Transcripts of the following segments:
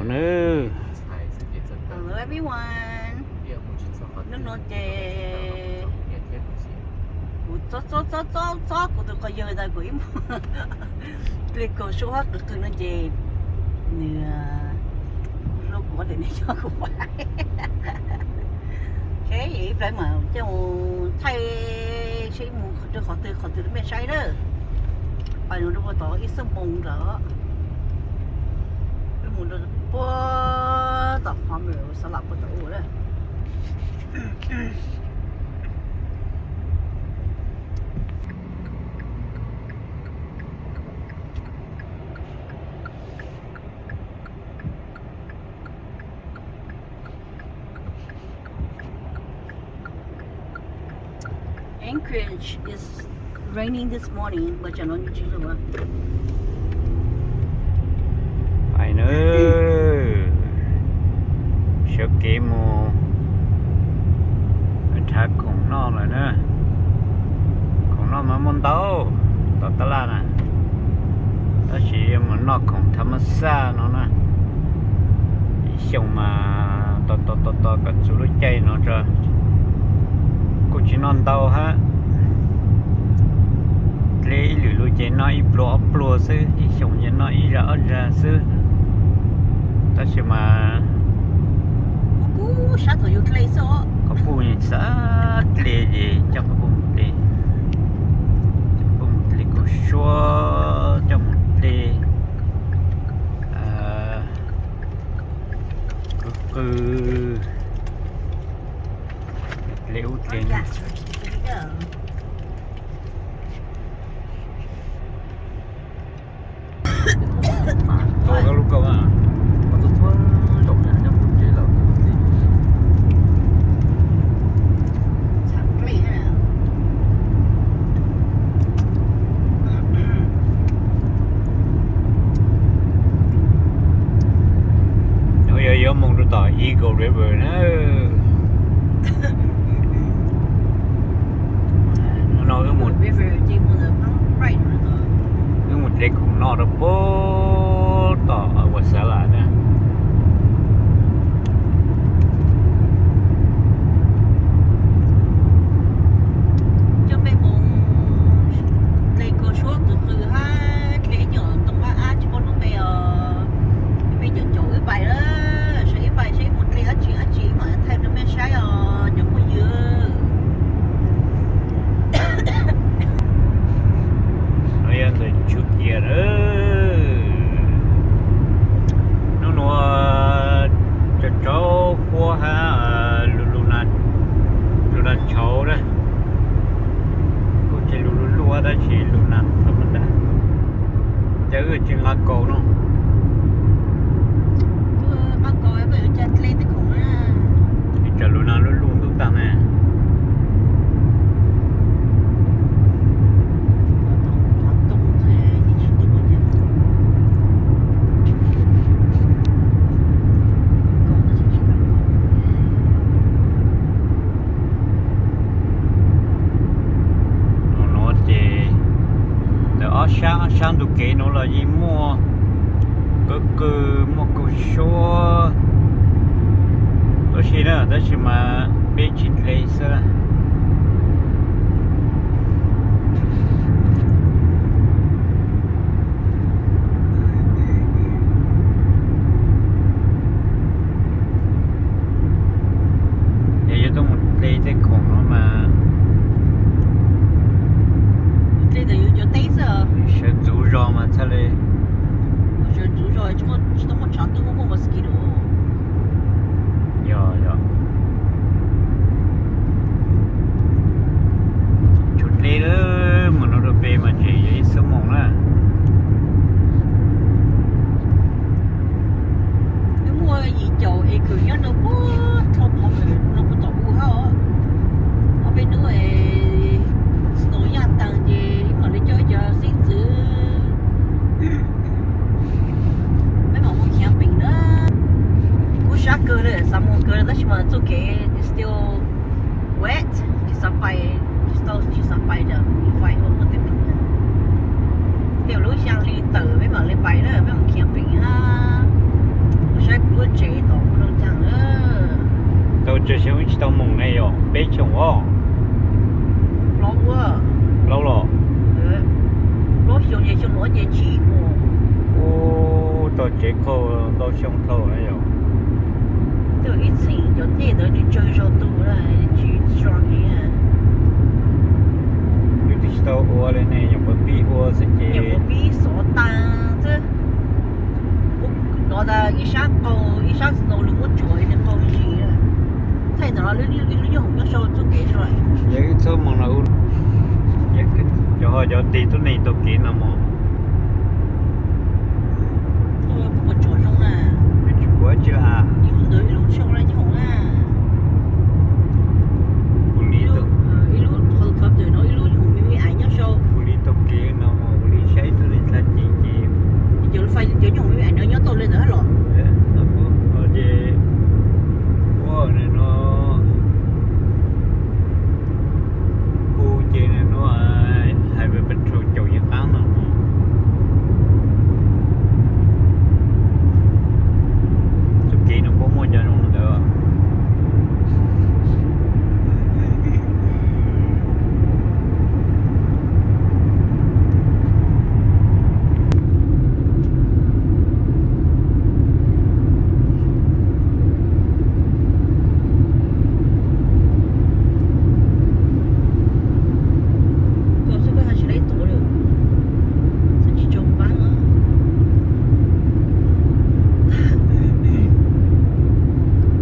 Hello everyone, hnub no ces kuv txob txob txob txob kuv tus qhov yawg ntawd kuv ib muag ple kaus suab qw qw no ces nws hlub kuv tias nws coj kuv pais. Ib pliag mam coj mus thaij seb mus rau qhov twg qhov twg rau mej saib na. Pais mus rau puag tod ib xuab moos ntawd, peb mus rau puag tom Palmer Salad puag tom ub na. Anchorage is raining this morning, ua cas no tsis lug. Pais na, sawv kev mus nrhav khoom noj lawm na. Khoom noj mas muaj ntau tom taj laj na, tab sis yuav mus noj khoom tham mas xaj no na. Ib xyoos mas tos tos tos tos kom txog lub caij no tso, kuj tsis noj ntau hab. Dle ib lwm lug ces noj ib pluag ob pluag xwb, ib xyoos ces noj ib zag ob zag xwb. Tab sis mas qhov puj xav dle ces coj qhov puj mus dle, coj qhov puj mus dle kaus suab, coj mus dle qw qw, dle ub dle no. Tua koj lub kauj na. Hnub no yuav mus rau tom Eagle River na. Hnub no wb mus, wb mus dle khoom noj rau puag tom Wasilla na. Coj peb mus dle kaus suab qw qw hab dle nyuam ntoo ab ab tsis paub lub npe os. Peb caum caum wb pais lawm, sawv wb pais seb mus dle dab tsi dab tsi mam thaij rau mej saib os cov phooj ywg. No yog ntawm Tswv Kiag lawm. Hnub nuav tsaus tsaus huab hab lug lug nas tshauv na. Kuj tsis lug luj luj tab sis lug nas thab ma da. Cas wb tsis nqa kaus no? Ib tsam lug nas luj luj ntuj tag ne. Nuav ces ntawm ob sab, ob sab ntug kev nuav los yeej muaj qw qw, muaj kaus suab tuab si na, tab sis mas peb tsis dle xwb. Yog yuav tuaj mus dle tej khoom no mas, sawv ntxuv zog mas txhaj le. Yog, yog. Tshuav dle lawm, mus no rau pem mas tseem yog ib xuab moos na. Wb muaj yim caum acre nyob rau puag thaum qhov no puag tom u hab os. Ob peb hnub es snow yaj taag ces wb mam li coj ib co xib ntxwv, peb mam mus camping na. Kuv sab kawg li, xav mus kawg li tab sis mas txoj kev it's still wet, tsis xav pais, tsis tau, tsis xav pais, fais ua muaj tej me, tej lub xyaa hli tawm peb mam li pais na, peb mus camping hab. Kuv saib Tsawg xyoo tsis tau moog ne yog peb xyoos os. Plaub los? Plaub xyoo ces xyoo no ces tsib mus. Ub, tau tsev qaug ntau xyoo dhau na yog. Ib txhij cov dej ntawd nws tsawg zog tug na, tsis tso heev. Nws twb tsis tau ua li ne, nyuam qhuav pib ua xwb ces. Nyuam qhuav pib xov tas xwb. Kuv hnov tas ib sab qaug, ib sab snow nws muab tsuam nws qaug zis. Thaij ntawm no ib lub nyooj hoom nyob sau txoj kev sau. Yog wb txhob mus no, cov ho cov ntig tuab neeg taug kev no mog. Kuv puas tsuam zoo na. Tsis puas tsi a. Ib lub ntawd ib lub sau la nyooj hoom na. Ib lub helicopter no ib lub nyooj hoom me me ais nyob sau. Kuv li taug kev no, kuv li saib tuab neeg tag kev ces. Cov fais cov nyooj hoom me me ais no nyob tau li ntawd los? Ces ua no. Kuv ces no Highway Patrol caum yeej qaab no. Txoj kev no puab muaj cov zoo ntawd. Koj xwb koj hais tsis tau ib tug li, txhob tsis tsaug npaab.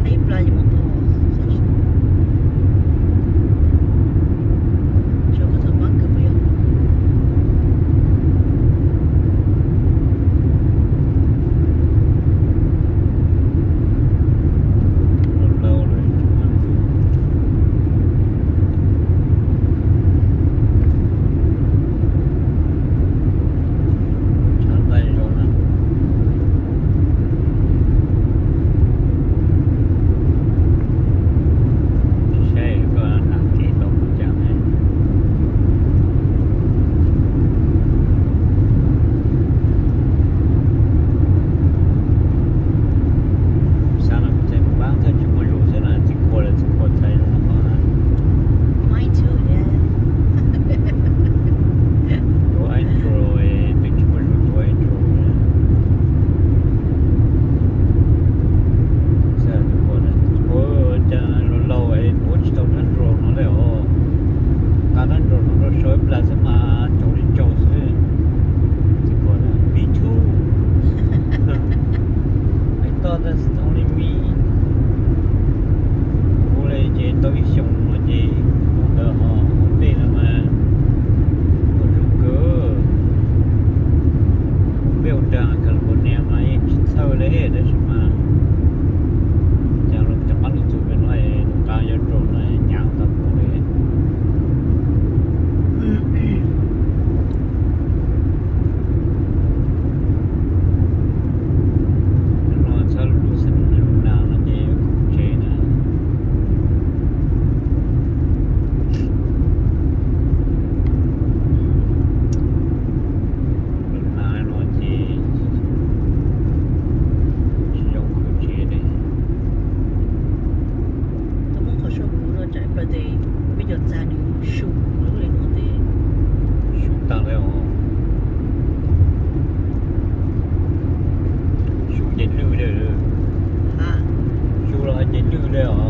Thaij ib plag ces muab pov, txhob tsis tsaug koj txhob npaab kawg puas yog? Saib koj nam kev tau mus cas ne. Xav no kuv tseem npaab koj tsis muaj zug xwb na, txiv khuam lawm txiv khuam txhais zoo no. Mine too, Dad. Tuav Android, twb tsis muaj zug tuav Android. Ua cas laug laug es tuav tsis tau dab nraum no li os. Nqa dab nraum no rau sau ib plag xwb mas tsaus li tsaus xwb. Me too. I thought that's only me. Kuv li ces tau ib xyoos no ces ntawd ho ua ntej no mas ua zug kawg. Peb ua nraag California mas yeej tsis txhawj li tab sis mas cas cov qab lug txug pem no es nqa yuav rau no nyaav tau kuv li. No txhaj lub xeev Luna no ces yuav khoom tsev na. Luna no ces tsis zoo khoom tsev li. Tau muab qhov saum huv no tsaim plaws tes peb cov txag nws su lub li no tes su tag li os. Su ces lwj li. Su los hais ces lwj li os.